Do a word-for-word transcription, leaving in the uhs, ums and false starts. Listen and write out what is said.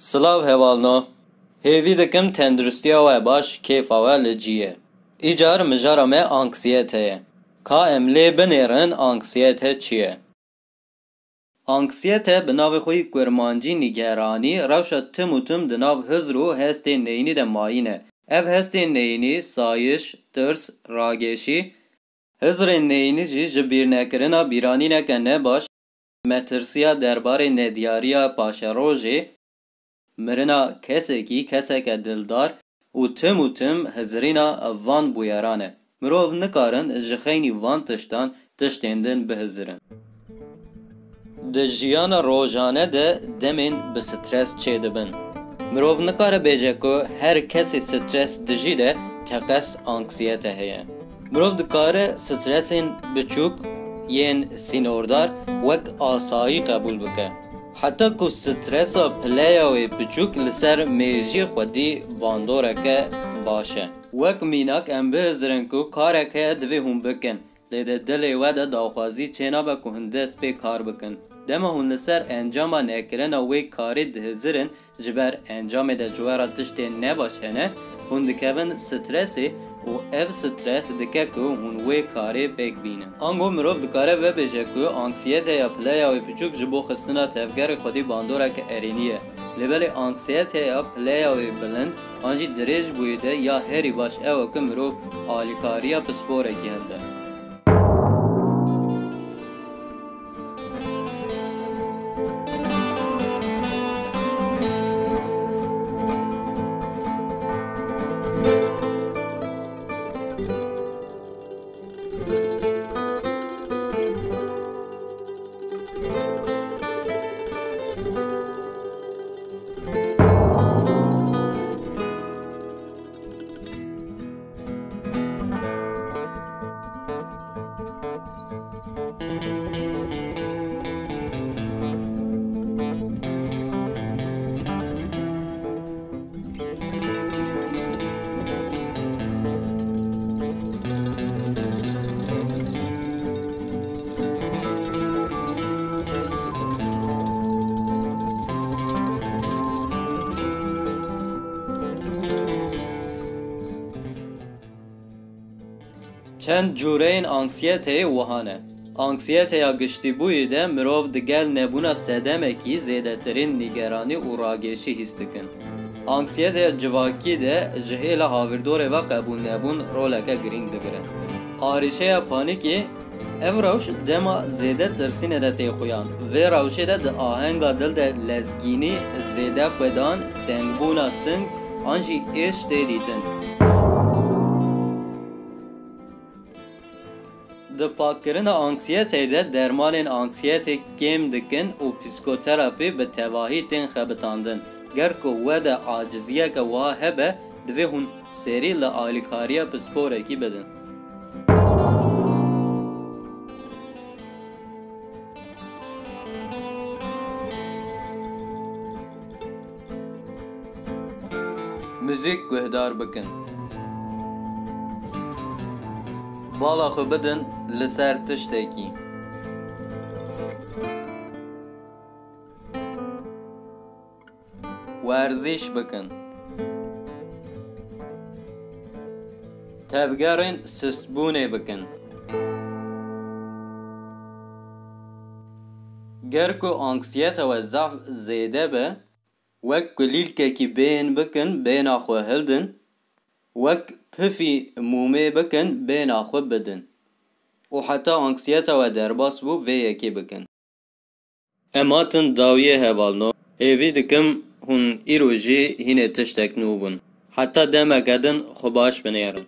Silav hevalno. Hêvî dikim tenduristiya we baş, kêfa we li cî ye. Îcar mijara me anksiyete ye. Ka em lê binêrin anksiyete çi ye? Anksiyete bi navê xwe yî kurmancî nîgeranî, rewşa tim û tim di nav hizr û hestên neyînî de mayîn e. Ev hestên neyînî, sayiş, tirs, rageşî, hizrên neyînî jî ji bîrnekirina bîranîneke nebaş, metirsiya derbarê nediyariya paşerojê, mirina kesekî, keseke dildar û tim û tim hizirîna van bûyeran e. Mirov nikarin ji xeynî van tiştan tiştên din bihizirin. Di jiyana rojane de demên bi stres çêdibin. Mirov nikare bêje ku her kesê stres dijî de teqez anksiyete heye. Mirov dikare stresên biçûk yên sînordar wek asayî qebûl bike. Heta ku stresa pileya wê biçûk li ser mêjiyê xwedî bandoreke baş e. Wek mînak em bihizirin ku karek heye divê hûn bikin, lê di dilê we de daxwazî çênabe ku hûn dest pê kar bikin. Dema hûn li ser encama nekirina wê karê dihizirin, ji ber encamê de ji we re tiştên nebaş hene, hûn dikevin stresê û ev stres dike ku hûn wê karê pêk bînin. Ango mirov dikare vebêje ku anksiyeteya pileya wê piçûk ji bo xistina tevgerê xwedî bandoreke erênî ye. Lê belê anksiyeteya pileya wê bilind an jî dirêj bûyî de ya herî baş ew e ku mirov alîkariya pisporekî hilde. Çend cûreyên anksiyeteyê wiha ne. Anksiyeteya giştîbûyî de mirov digel nebûna sedemekî zêdetirîn nîgeranî û ragêşî hîs dikin. Anksiyeteya civakî de ji hêla havirdorê ve qebûlnebûn roleke girîng digire. Arîşeya panîkê, ev rewş dema zêde tirsînê de tê xuyan. Vê rewşê de di ahenga dil de lezgînî zêde xwedan, tengbûna sing an jî êş tê dîtin. Di pakkirina anksiyeteyê de dermanên anksiyetê kêm dikin û psîkoterapî bi tevahî tên xebitandin. Ger ku we de aciziyeke wiha hebe, divê hûn serî li alîkariya pisporekî bidin. Muzîk guhdar bikin. Bala xwe bidin li ser tiştekî. Werzîş bikin. Tevgerên sustbûnê bikin. Ger ku anksiyeta we zehf zêde be, wek kulîlkekî bêhn bikin, bêhna xwe hildin, wek pifî mûmê bikin, bêhna xwe bidin û heta anksiyeta we derbas bû, vê yekê bikin. Em hatin dawiyê hevalno. Hêvî dikim hûn îro jî hînê tiştek nû bûn. Heta demeke din xwe baş binêrin.